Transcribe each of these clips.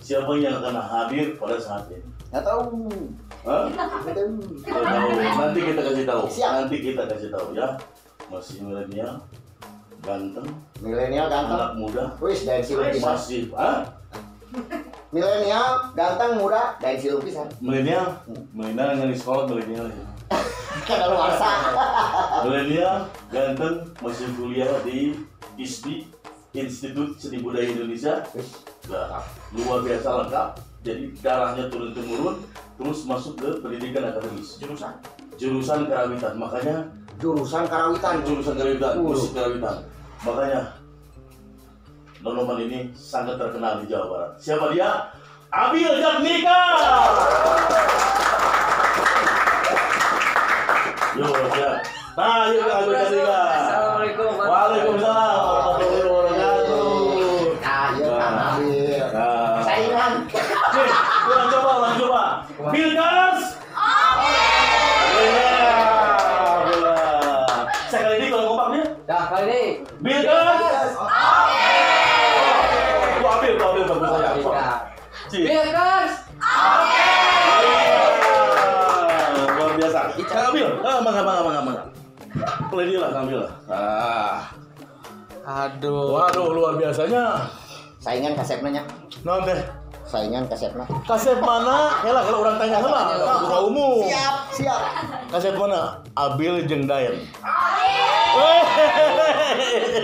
Siapa yang akan hadir pada saat ini? Nggak tahu. Hah? Nggak tahu. Nggak tahu. Nanti kita kasih tahu. Siap. Nanti kita kasih tahu ya. Masih milenial, ganteng. Milenial ganteng. Anak muda. Wis, dari si lukisan. Masih, hah? Milenial, ganteng, muda, dari si lukisan. Milenial, milenial yang di sekolah milenial. Kalau masa. Milenial, ganteng, masih kuliah di ISBI, Institut Seni Budaya Indonesia. Nah, luar biasa lengkap. Jadi darahnya turun temurun, terus masuk ke pendidikan akademis. Jurusan? Jurusan karawitan, makanya. Jurusan karawitan. Jurusan karawitan, musik karawitan. Makanya Nonoman ini sangat terkenal di Jawa Barat. Siapa dia? Abil Jatnika. Yo, siap. Nah, yuk Abil Jatnika. Assalamualaikum. Waalaikumsalam warahmatullahi wabarakatuh. Nah, yuk Kang Abil. Saingan. Nih, ulang coba. Bilkers. Sekali ini kalau kompaknya. Dah kali ini. Bilkers. Abil, bagus saya. Bilkers. Oke. Luar biasa. Kang Abil, mangga. Boleh dia lah, Kang Abil lah. Ah. Aduh. Waduh, luar biasanya. Saingan kasepna nya. Naon teh? Saingan kasepna. Kasep mana? Helah kalau orang tanya heula, buka umum. Siap. Kasep mana? Abil jeung Daen.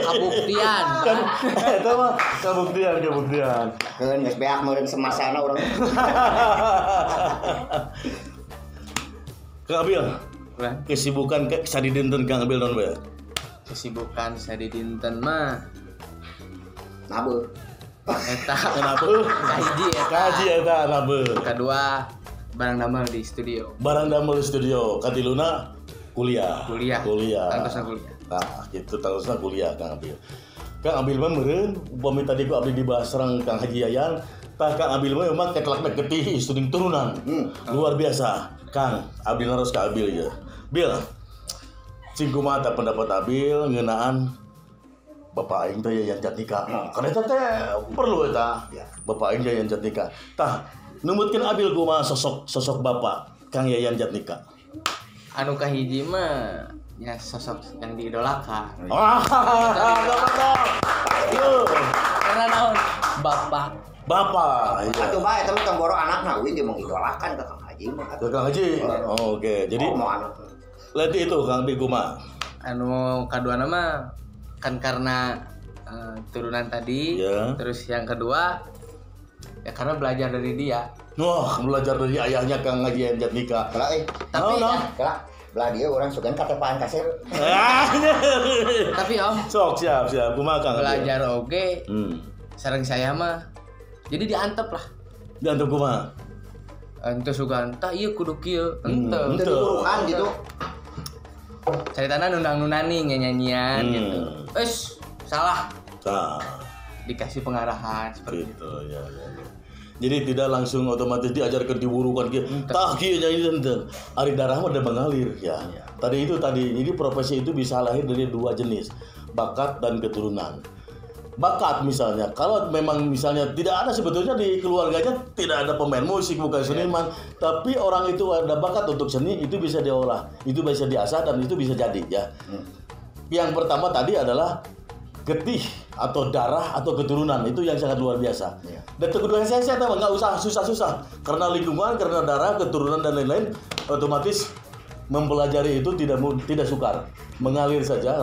Kabuktian. Kan eta mah kabuktian. Keun geus beak meureun semasana urang. Kang Abil. Kesibukan ke sadidinten Kang Abil naon bae? Kesibukan sadidinten mah nabeuh. Eta kenapa? Kahiji eta nabeuh. Kedua barang damel di studio. Barang damel di studio. Katiluna kuliah. Tangtosna kuliah. Nah, gitu tangtosna kuliah Kang Abil. Kang Abil mah meureun upami tadi ku abdi dibahas sareng Kang Haji Yayan, tah Kang Abil mah memang ketelakna getih istuning turunan. Luar biasa. Kang, Abil harus ka Abil ya. Bil. Cing kumaha tah pendapat Abil ngeunaan Bapak aing teh Yayan Jatnika. Karena eta teh perlu eta. Bapak aing Yayan Jatnika. Tah, numutkeun Abil kumaha sosok Bapak Kang Yayan Jatnika? Anu kahiji mah ya sosok yang diidolakan. Wah, karena naon? Bapak. Iya. Atuh bae eta mah tong boro anakna we ge mengidolakan ka Kang Haji mah. Ke Kang Haji. Oh, oke. Jadi mau anak. Leti itu Kang Bi kumaha? Anu kaduana mah kan karena turunan tadi, ya. Terus yang kedua ya karena belajar dari dia. Wah, belajar dari ayahnya Kang Haji Yayan Jatnika. Tapi belah dia orang sugan katepaan kasir. Tapi Om, sok siap kumaha Kang? Belajar oge. Sareng saya mah jadi diantep lah. Diantep kumaha? Ente sugan tah ieu kudu kieu, ente. Ente diurukan gitu. Ceritana nundang-nundani nyanyian gitu. Salah. Nah. Dikasih pengarahan seperti gitu, ya. Jadi tidak langsung otomatis diajarkan diwurukan kieu. Tah kieu nyanyi ente. Ari darah mah udah mengalir ya. Tadi itu tadi. Jadi profesi itu bisa lahir dari dua jenis, bakat dan keturunan. Bakat misalnya, kalau memang misalnya tidak ada sebetulnya di keluarganya tidak ada pemain musik, bukan seniman, tapi orang itu ada bakat untuk seni, itu bisa diolah, itu bisa diasah dan itu bisa jadi ya. Yang pertama tadi adalah getih atau darah atau keturunan, itu yang sangat luar biasa. Dan kedua saya tahu nggak usah susah-susah, karena lingkungan, karena darah, keturunan dan lain-lain, otomatis mempelajari itu tidak sukar, mengalir saja.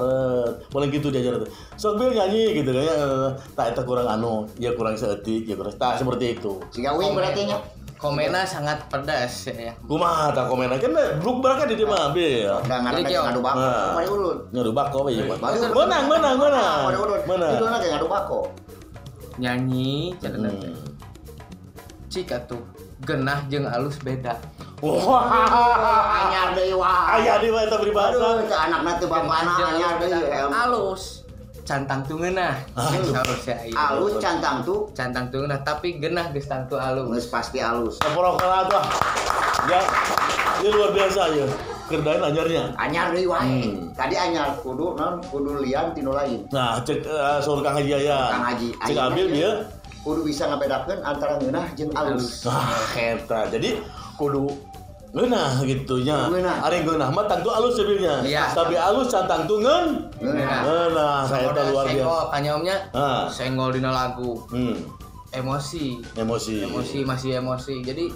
Paling gitu diajar. Sok Bil nyanyi gitu kayaknya, tak eta kurang anu, ya kurang seetik, ya kurang tak seperti itu. Siga uing berarti nya. Komena sangat pedas ya. Kumaha tah komena kan bluk baraka di dieu mah Bil. Jadi ngadu bako, mari ulun. Ngadu bako we ieu. Menang. Menang. Judulna ge ngadu bako. Nyanyi cenah teh. Cik atuh genah jeung alus beda. Wah, anyar deui wah. Aya deui eta peribahasa. Aduh, teu anakna teu bapana anyar deui. Alus. Cantang tu ngeunah. Harusnya ieu. Alus cantang tu. Cantang tu ngeunah tapi genah geus tangtu alus. Geus pasti alus. Saporokna atuh. Ya. Ini luar biasa ya. Kerdain anyarnya. Anyar deui wae. Tadi anyar kudu naon kudu lian tinu lain. Nah, cek saur Kang Haji aya. Kang Haji. Cek Abil bieu Kudu bisa ngabedakeun antara ngeunah jeung alus. Nah, eta. Jadi kudu ngeunah gitu nya. Ari ngeunah mah tangtu alus sebenarnya. Ya. Tapi alus can tangtu ngeunah. Saya eta luar biasa. Senggol kanyomnya. Senggol dina lagu. Emosi. Emosi masih emosi. Jadi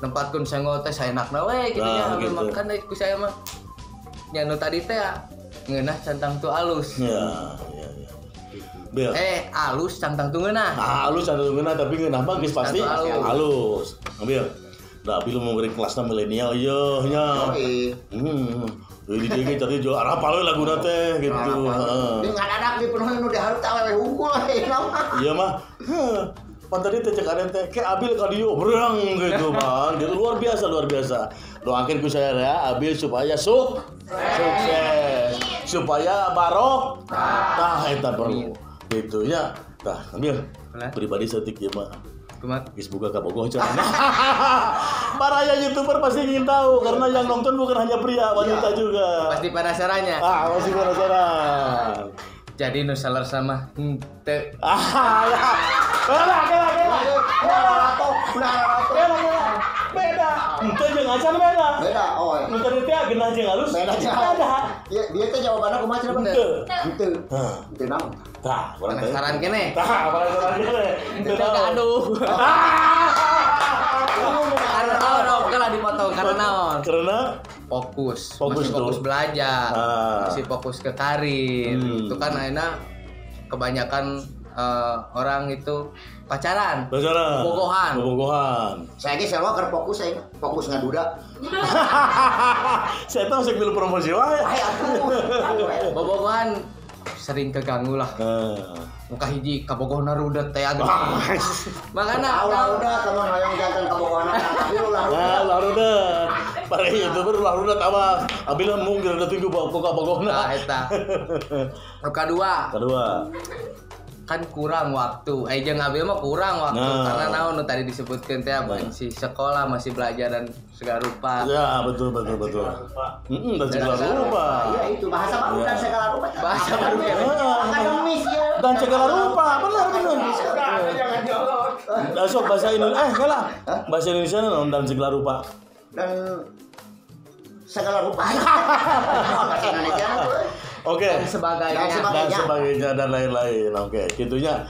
nempatkeun senggol teh saenakna we kitu nya. Gitu. Makan ku saya mah. Nya nu tadi teh ngeunah can tangtu alus. Ya, ya, ya. Bil. Alus can tangtu ngeunah. Nah, alus can tangtu ngeunah tapi ngeunah mah geus pasti alus. Ambil. Nah, Abil memberi kelasna milenial yeuh nya. Jadi dia tadi jual arapal we laguna teh gitu. Heeh. Di ngadadak dipenuhi nu dihareup teh awewe hungkul we mah. Iya mah. Heuh. Pan tadi teh cek aden teh ke Abil ka dieu berang gitu, Bang. Jadi luar biasa, luar biasa. Doakeun ku saya ya Abil supaya sukses. Supaya barok. Tah eta perlu. Gitu ya. Tah, Abil. Pribadi saeutik ieu mah. Kumaha? Geus buka ka bogoh cenah. Para YouTuber pasti ingin tahu karena yang nonton bukan hanya pria, wanita juga. Pasti penasarannya. Ah, pasti penasaran. Jadi nu seller sama henteu. Ah, ya. Beda, beda. Henteu jeung acan beda. Beda, oh. Nu tadi teh geunah jeung alus. Beda. Ya, dia teh jawabanna kumaha cenah, Bang? Henteu. Henteu. Henteu naon? Tah, urang teh. Penasaran keneh. Tah, penasaran keneh. Henteu gaduh. Karena naon lah dipotong karena naon? Karena fokus masih fokus belajar, masih fokus ke karir. Itu kan akhirnya kebanyakan orang itu pacaran, bobogohan. Saya ge sarua keur fokus, saya fokus ngaduda. Saya tahu saya milu promosi wae. Bobogohan sering keganggu lah. Muka hiji kabogohna rudet teh aduh. Makana ulah rudet lamun hoyong janten kabogohna tapi ulah rudet. Nah, ulah rudet. Para YouTuber ulah rudet awas. Abil mung rudet ku kabogohna. Nah, eta. Nu kadua. Kadua. Kan kurang waktu. Jeung Abil mah kurang waktu karena naon nu tadi disebutkeun teh masih sekolah, masih belajar dan segala rupa. Ya, betul. Heeh, dan segala rupa. Iya, itu bahasa baru dan segala rupa. Bahasa baru. Akademis ya. Dan segala rupa, benar. Nah, sok bahasa Indonesia, kalah. Bahasa Indonesia naon dan segala rupa. Dan segala rupa. Bahasa Indonesia. Oke. Dan sebagainya. Dan sebagainya dan lain-lain. Oke, gitunya.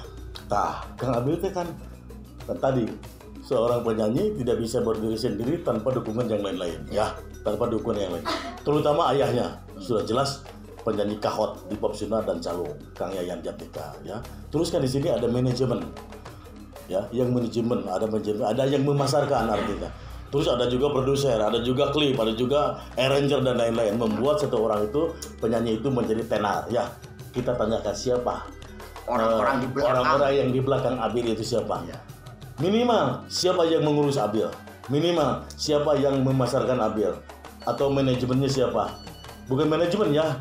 Tah, Kang Abil teh kan tadi seorang penyanyi tidak bisa berdiri sendiri tanpa dukungan yang lain-lain, ya, tanpa dukungan yang lain. Terutama ayahnya, sudah jelas penyanyi kahot di Pop Sunda dan Calung, Kang Yayan Jatnika, ya. Terus kan di sini ada manajemen. Ya, yang manajemen, ada yang memasarkan artinya. Terus ada juga produser, ada juga klip, ada juga arranger dan lain-lain. Membuat satu orang itu, penyanyi itu menjadi tenar. Ya, kita tanyakan siapa orang-orang di belakang. Orang-orang yang di belakang Abil itu siapa? Ya. Minimal siapa yang mengurus Abil? Minimal siapa yang memasarkan Abil? Atau manajemennya siapa? Bukan manajemen ya,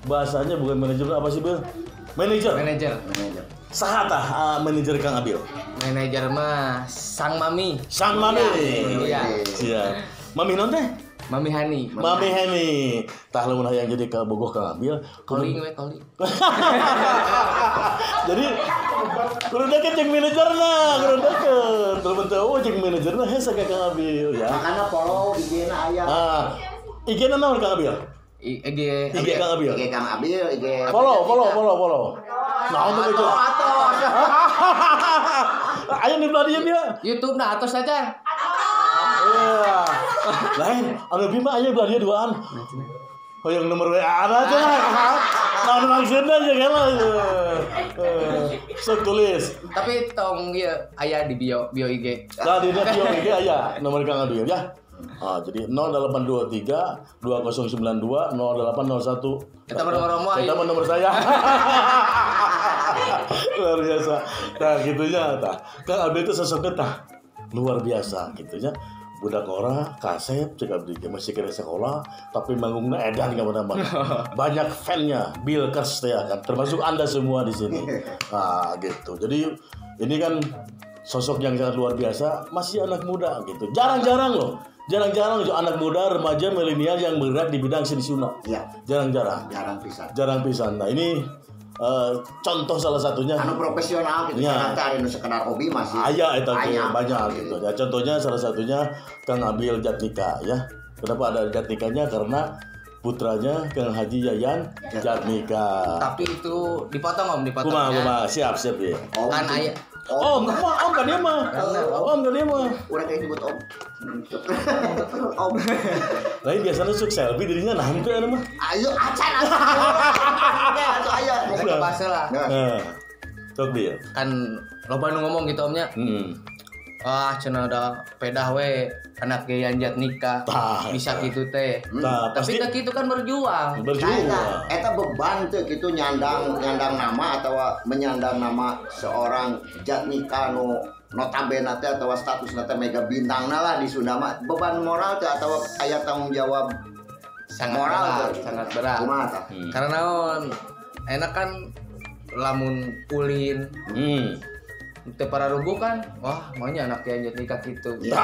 bahasanya bukan manajemen apa sih Bil? Manajer. Saha tah manajer Kang Abil? Manajer mah Sang Mami. Sang Mami. Iya. Siap. Mami non teh? Mami Hani. Mami Hani. Tah lamun hayang jadi ka bogoh Kang Abil, koling we koling. Jadi kudu deket jeung manajerna, kudu deket. Terus teu jeung manajerna hese ka Kang Abil ya. Makana follow IG-na aya. Ah. IG-na naon Kang Abil? IG Kang Abil. IG Kang Abil, IG. Follow. Nah, untuk itu. Ayo di belah dia dia. YouTube nah atos saja. Iya. Lain, anu Bima ayo belah dia duaan. Oh yang nomor WA aja lah. Nah, maksudnya aja kan lah. Sok tulis. Tapi tong ieu aya di bio IG. Nah, di bio IG aya nomor Kang Abil ya. Ah, jadi 0823 2092 0801. Eta nomor Romo. Eta nomor saya. Luar biasa. Nah, gitunya tah. Kang Abil itu sosoknya tah luar biasa gitunya. Budak ora kasep cek abdi masih kena sekolah tapi manggungna edan ka mana-mana. Banyak fan-nya, Bilkers ya kan, termasuk Anda semua di sini. Nah, gitu. Jadi ini kan sosok yang sangat luar biasa, masih anak muda gitu. Jarang-jarang loh. Jarang-jarang anak muda, remaja, milenial yang bergerak di bidang seni Sunda. Iya. Jarang-jarang. Jarang pisan. Jarang pisan. Nah, ini Contoh salah satunya anu profesional gitu ya. Nanti anu sekedar hobi masih aya eta banyak gitu. Ya, contohnya salah satunya Kang Abil Jatnika ya. Kenapa ada Jatnikanya? Karena putranya Kang Haji Yayan Jatnika. Tapi itu dipotong Om, dipotong. Kumaha, siap ya. Om, kan aya Om, om kan dia mah. Om kan dia mah. Urang kayak nyebut om. Om. Lain biasanya sok selfie dirinya nah henteu anu mah. Ayo acan acan. Ya atuh aya. Rek bahasa lah. Heeh. Sok dia. Kan loba nu ngomong gitu omnya. Heeh. Ah cenah da pedah we anak Yayan Jatnika bisa gitu teh. Tapi teh kitu kan berjuang. Berjuang. Eta beban teh kitu nyandang nama atau menyandang nama seorang Jatnika nu notabene teh atau statusna teh mega bintangna lah di Sunda mah. Beban moral teh atau aya tanggung jawab sangat moral berat, teh. Sangat berat. Kumaha tah? Karena enak kan lamun ulin. Teu pararugu kan, wah maunya anak Yayan Jatnika gitu. Ya.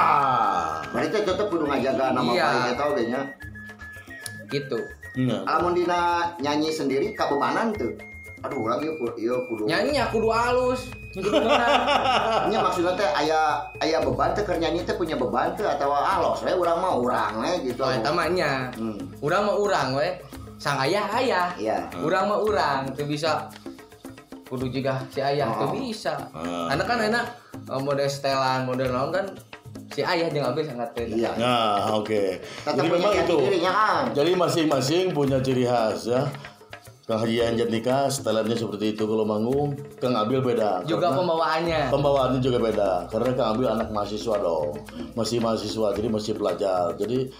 Berarti tetep kudu ngajaga nama baik eta oge nya. Gitu. Lamun dina nyanyi sendiri kabebanan teu. Aduh urang ieu kudu. Nyanyi kudu alus. Kudu beunang. Nya maksudna teh aya beban teh keur nyanyi teh punya beban teh atawa alos we urang mah urang we gitu. Oh eta mah nya. Urang mah urang we. Sang ayah ayah. Iya. Urang mah urang teu bisa kudu juga si ayah tuh bisa. Karena kan enak model setelan, model naon kan si ayah jeung Abil sangat beda. Iya. Nah, oke. Tetap Jadi punya memang itu. Dirinya, kan. Jadi masing-masing punya ciri khas ya. Kang Haji Yayan Jatnika setelannya seperti itu kalau manggung, Kang Abil beda. Juga pembawaannya. Pembawaannya juga beda. Karena Kang Abil anak mahasiswa dong. Masih mahasiswa, jadi masih belajar. Jadi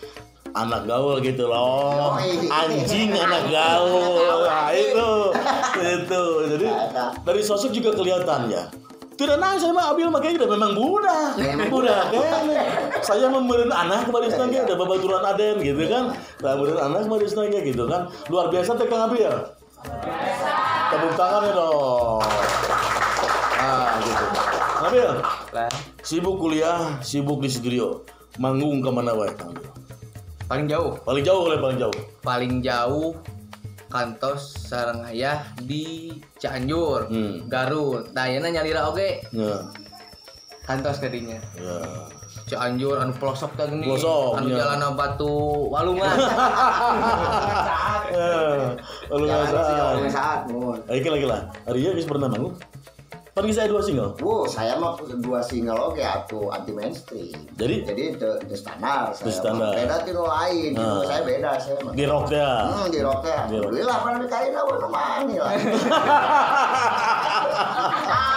anak gaul gitu loh, anjing anak gaul, nah, itu. Jadi dari sosok juga kelihatan ya. Tidak nangis saya mah Abil makanya udah memang budak kayaknya. Saya memberi anak kemarin senangnya ada babaturan Aden gitu kan, memberi anak kemarin senangnya gitu kan. Luar biasa teh Kang Abil. Tepuk tangannya dong. Nah gitu. Abil, sibuk kuliah, sibuk di studio, manggung kemana wae Kang Abil? Paling jauh. Paling jauh kantos sareng ayah di Cianjur, Garut. Nah, ayeuna nyalira oge. Ya. Kantos kadinya. Ya. Cianjur anu pelosok teh gini. Pelosok, anu ya. Jalana batu walungan. Walungan saat. Ayo lagi lah. Arya geus pernah manggung? Pan geus aya 2 single. Wow, saya mah 2 single oge atuh anti mainstream. Jadi the standar saya. Standar. Beda ti nu lain, nah. Saya beda saya mah. Di rock ya. Di rock ya. Alhamdulillah pernah dikain we nu mani lah.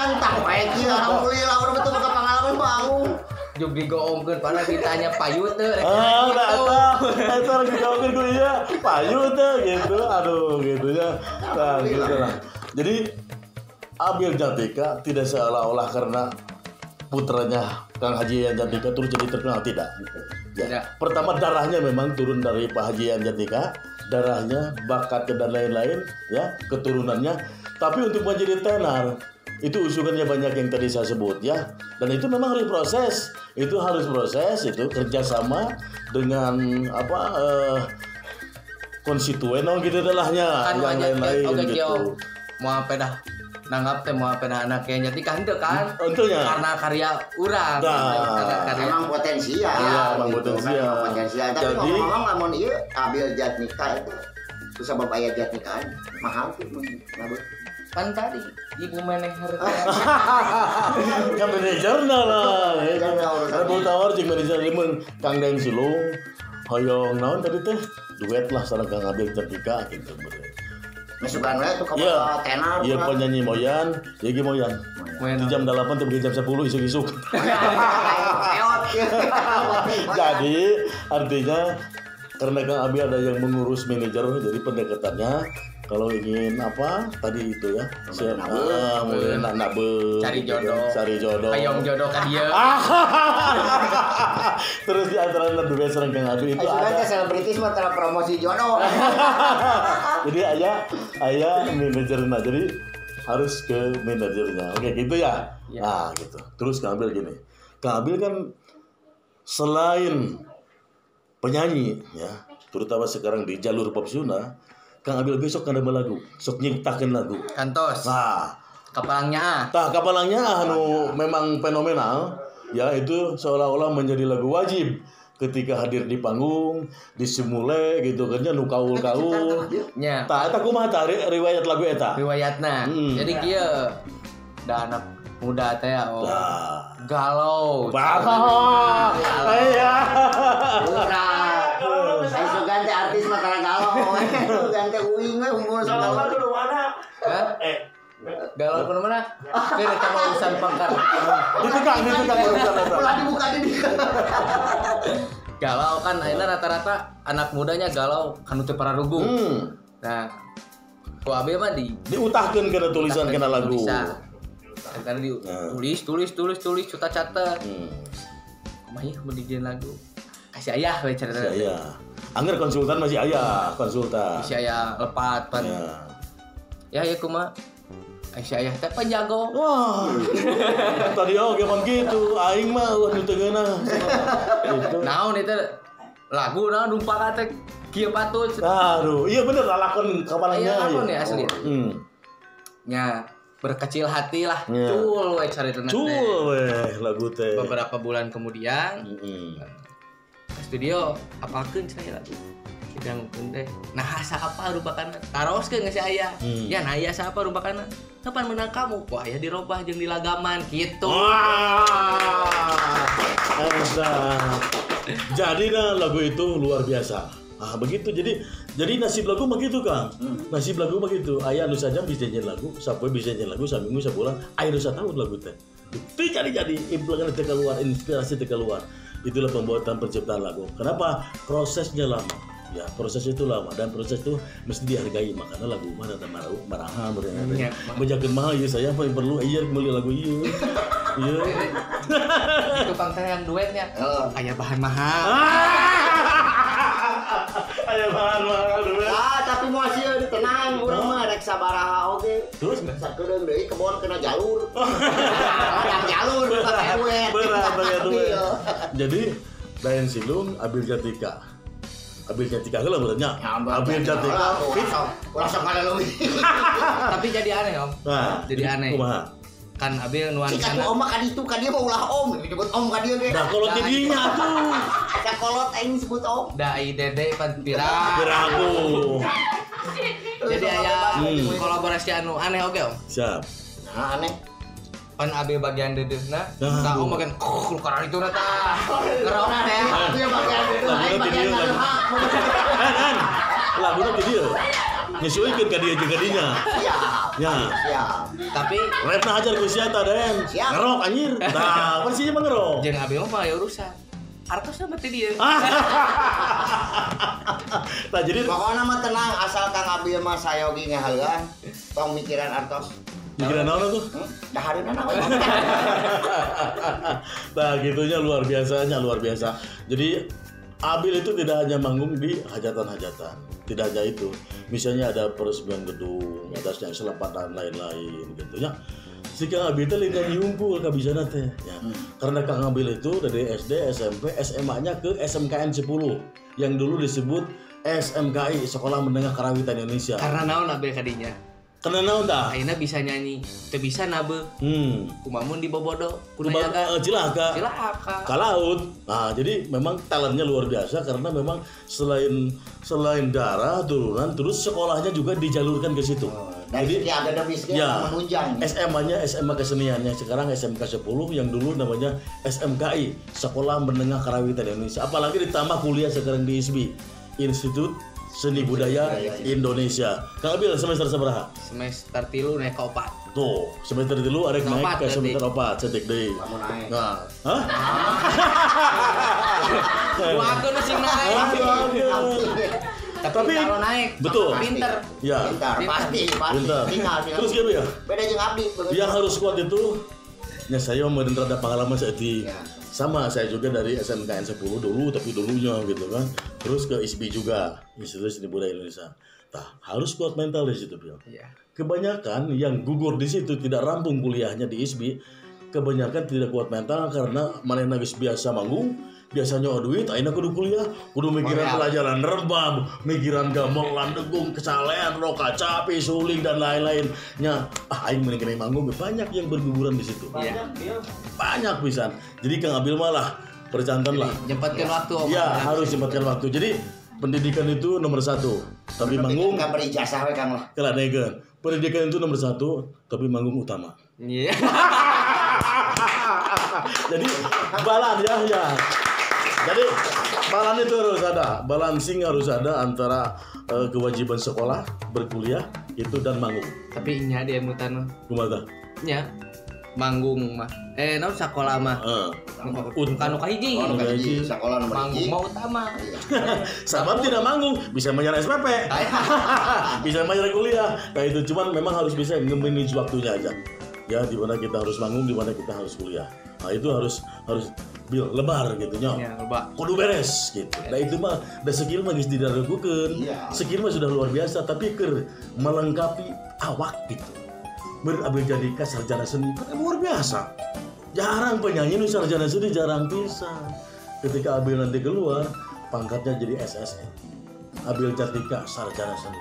Antah we kieu alhamdulillah urang betul boga pengalaman bangun. Jug digoongkeun padahal ditanya payu teu. Ah, eta eta digoongkeun ku ieu, payu teu gitu. Aduh gitu ya. Nah, gitu lah. Jadi Abil Jatnika tidak seolah-olah karena putranya Kang Haji Yayan Jatnika terus jadi terkenal, tidak. Ya. Tidak. Pertama darahnya memang turun dari Pak Haji Yayan Jatnika, darahnya, bakatnya dan lain-lain, ya keturunannya. Tapi untuk menjadi tenar itu usulannya banyak yang tadi saya sebut ya. Dan itu memang harus proses, itu harus proses, itu kerjasama dengan apa konstituen gitu lahnya, kan yang lain-lain gitu. Mau apa dah? Nanggap teh mau apa anak yang jadi kan itu kan tentunya karena karya urang nah, karena karya emang potensial ya, emang gitu, potensial kan, potensial. Tapi ngomong-ngomong lamun ieu Abil Jatnika itu susah bapak aya Jatnika mahal tuh nabut kan tadi ibu manajer kan manajerna lah Rabu tawar jeung manajer mun Kang Deng Sulung hoyong naon tadi teh duet lah sareng Kang Abil Jatnika gitu. Masukan we tuh ka tenar. Iya penyanyi Moyan, ieu Moyan. Di jam 8 sampai jam 10 isuk-isuk. Jadi artinya karena Kang Abi ada yang mengurus manajer, jadi pendekatannya kalau ingin apa tadi itu ya, mulai nak cari jodoh, cari jodoh, hayong jodoh ka dieu. Terus di antara duet sareng Kang Abi itu ada selebritis mah tara promosi jodoh. Jadi ayah manajernya, jadi harus ke manajernya. Oke gitu ya. Nah gitu. Terus Kang Abil gini, Kang Abil kan selain penyanyi ya, terutama sekarang di jalur pop Sunda, Kang Abil besok kada lagu, sok nyiptakeun lagu. Kantos. Nah, kapalangnya. Tah kapalangnya anu memang fenomenal ya, itu seolah-olah menjadi lagu wajib ketika hadir di panggung, disimule gitu kan nya nu kaul-kaul. Nya. Tah eta kumaha tah riwayat lagu eta? Riwayatna. Jadi kieu da anak muda teh oh. Galau. Iya. Urang. Sugan teh artis mah tara galau. Sugan teh uing we unggul galau dulu mana? Galau ke mana? Keur eta mah urusan pangkar. Ditekang urusan eta. Ulah dibuka di dieu. Galau kan ayeuna rata-rata anak mudanya galau kanu teu pararugu. Nah, ku Abil mah diutahkeun kana tulisan kana lagu. Karena ditulis, tulis, cuta catet. Kumaha ieu mun dijieun lagu? Kasih ayah we cerita. Si ayah. Angger konsultan masih ayah, konsultan. Si ayah lepat pan. Ya ya kumaha? Si ayah teh penjago. Wah. Tadi oge pan kitu, aing mah eueuh nu teu ngeunah. Gitu. Naon itu lagu naon dumpak teh kieu patut. Aduh, iya bener lalakon kapalangnya. Iya, lakon ya asli. Nya berkecil hati lah, cul we cari tenang. Cul we lagu teh. Beberapa bulan kemudian, ke studio apakeun saya lagu. Hidangkeun teh. Nah, saapa rubakana? Taroskeun ka si ayah. Ya, nah aya saapa rubakana? Kapan menang kamu? Ku aya dirobah jeung dilagaman kitu. Wah. Jadi nah lagu itu luar biasa. Ah begitu, jadi nasib lagu begitu Kang. Nasib lagu begitu. Aya nu sajam bisa nyanyi lagu, sapoe bisa nyanyi lagu, saminggu sabulan, aya nu satahun lagu teh. Teu jadi implangan teh keluar, inspirasi teh keluar. Itulah pembuatan penciptaan lagu. Kenapa? Prosesnya lama. Ya, proses itu lama dan proses itu mesti dihargai. Makanya lagu mah rada maraha bener. Bejakeun mah ieu saya paling perlu ieu meuli lagu ieu. Ieu. Tukang teh yang duetnya. Aya bahan mahal. Aya bahan mahal duet. Ah, tapi moal sieun tenang urang mah rek sabaraha oge. Terus sakedeung deui kebon kena jalur. Ladang jalur pakai duet. Berat pakai duet. Jadi Daeng Silung Abil Jatnika. Abil Jatnika heula benernya. Abil Jatnika ulah sok ngaleuwih. Tapi jadi aneh, Om. Nah, jadi aneh. Kumaha? Kan Abil nuansa. Cik atuh om mah ka ditu ka dieu mah ulah om, disebut om ka dieu ge. Dah kolot di dinya atuh. Asa kolot aing disebut om. Da ai Dede pan pirang. Piraku. Jadi aya kolaborasi anu aneh oge, Om. Siap. Nah, aneh. Pan Abil bagian dedehna, tah om bagian keluaran itu na tah. Ngerok teh. Abil bagian dedeh, aing bagian ngarehak. An, laguna ti dieu. Nyesuikeun ka dieu jeung ka dinya. Siap. Ya. Siap. Tapi rapna hajar ku sia tah Den. Ngerok anjir. Tah, persisnya mah ngerok. Jeung Abil mah aya urusan. Artosna mah ti dieu. Tah jadi pokona mah tenang asal Kang Abil mah sayogi ngahaleuan. Tong mikiran artos. Mikiran naon tuh? Dahareuna naon. Nah, gitunya luar biasanya, luar biasa. Jadi Abil itu tidak hanya manggung di hajatan-hajatan, tidak hanya itu. Misalnya ada peresmian gedung, ada yang selepatan lain-lain gitu ya. Si Kang Abil itu lain nyanyi unggul kabisana teh ya. Karena Kang Abil itu dari SD, SMP, SMA-nya ke SMKN 10 yang dulu disebut SMKI, Sekolah Menengah Karawitan Indonesia. Karena naon Abil kadinya? Karena naon tah? Ayeuna bisa nyanyi, teu bisa nabe. Kumamun di bobodo, kudu nayaga. Cilaka. Cilaka. Ka laut. Nah, jadi memang talentnya luar biasa karena memang selain darah turunan terus sekolahnya juga dijalurkan ke situ. Jadi akademisnya ya, menunjang. SMA-nya SMA keseniannya sekarang SMK 10 yang dulu namanya SMKI, Sekolah Menengah Karawitan Indonesia. Apalagi ditambah kuliah sekarang di ISBI, Institut Seni Budaya Indonesia. Kang Abil semester sabaraha? Semester 3 naik ke 4. Tuh, semester 3 arek naik ke semester 4 cetik deui. Kamu naik. Nah. Hah? Doakeun sing naik. Tapi kalau naik, betul. Pinter. Ya. Pintar, pasti. Pintar. Terus gitu ya? Beda jeung abdi. Yang harus kuat itu ya saya meureun rada pengalaman saeutik. Ya. Sama saya juga dari SMKN 10 dulu, tapi dulunya gitu kan. Terus ke ISBI juga, Institut Seni Budaya Indonesia. Tah, harus kuat mental di situ, Bil. Ya. Kebanyakan yang gugur di situ tidak rampung kuliahnya di ISBI, kebanyakan tidak kuat mental karena manehna geus biasa manggung, Biasanya duit, ayeuna kudu kuliah, kudu mikiran pelajaran rebab, mikiran gamelan, degung, kesalehan, rokacapi, suling dan lain-lain. Nya, aing mending kena manggung, banyak yang berguguran di situ. Banyak pisan. Jadi Kang Abil malah percantan lah. Nyempatkan waktu. Ya, harus nyempatkan waktu. Jadi pendidikan itu nomor satu, tapi manggung enggak berijazah we Kang lah. Keladegan. Pendidikan itu nomor satu, tapi manggung utama. Iya. Jadi balan ya. Jadi balan itu harus ada, balancing harus ada antara kewajiban sekolah, berkuliah itu dan manggung. Tapi nya dia mutan. Kumaha? Nya manggung mah. Naon sakola mah. Bukan nu kahiji. Oh, nu kahiji, sakola nomor manggung mah utama. Sabab tidak manggung bisa bayar SPP. Bisa bayar kuliah. Nah itu cuman memang harus bisa nge-manage waktunya aja. Ya, di mana kita harus manggung, di mana kita harus kuliah. Nah, itu harus bil lebar gitu nya. Ya, lebar. Kudu beres gitu. Nah, itu mah da skill mah geus diragukeun. Skill mah sudah luar biasa, tapi keur melengkapi awak gitu. Ber jadi sarjana seni kan luar biasa. Jarang penyanyi nu sarjana seni jarang pisan. Ketika Abil nanti keluar, pangkatnya jadi SSN. Abil Jatnika sarjana seni.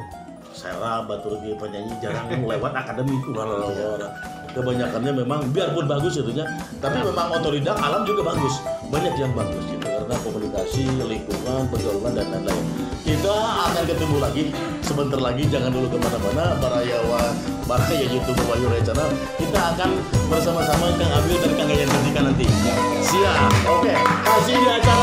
Sera batur ge penyanyi jarang lewat akademik ulah. Kebanyakannya memang biarpun bagus itunya, tapi memang otodidak alam juga bagus. Banyak yang bagus gitu karena komunikasi, lingkungan, pergaulan dan lain-lain. Kita akan ketemu lagi sebentar lagi, jangan dulu kemana-mana, baraya YouTube Wahyu Channel. Kita akan bersama-sama Kang Abil dan Kang Yayan Jatnika nanti. Siap, oke. Kasih di acara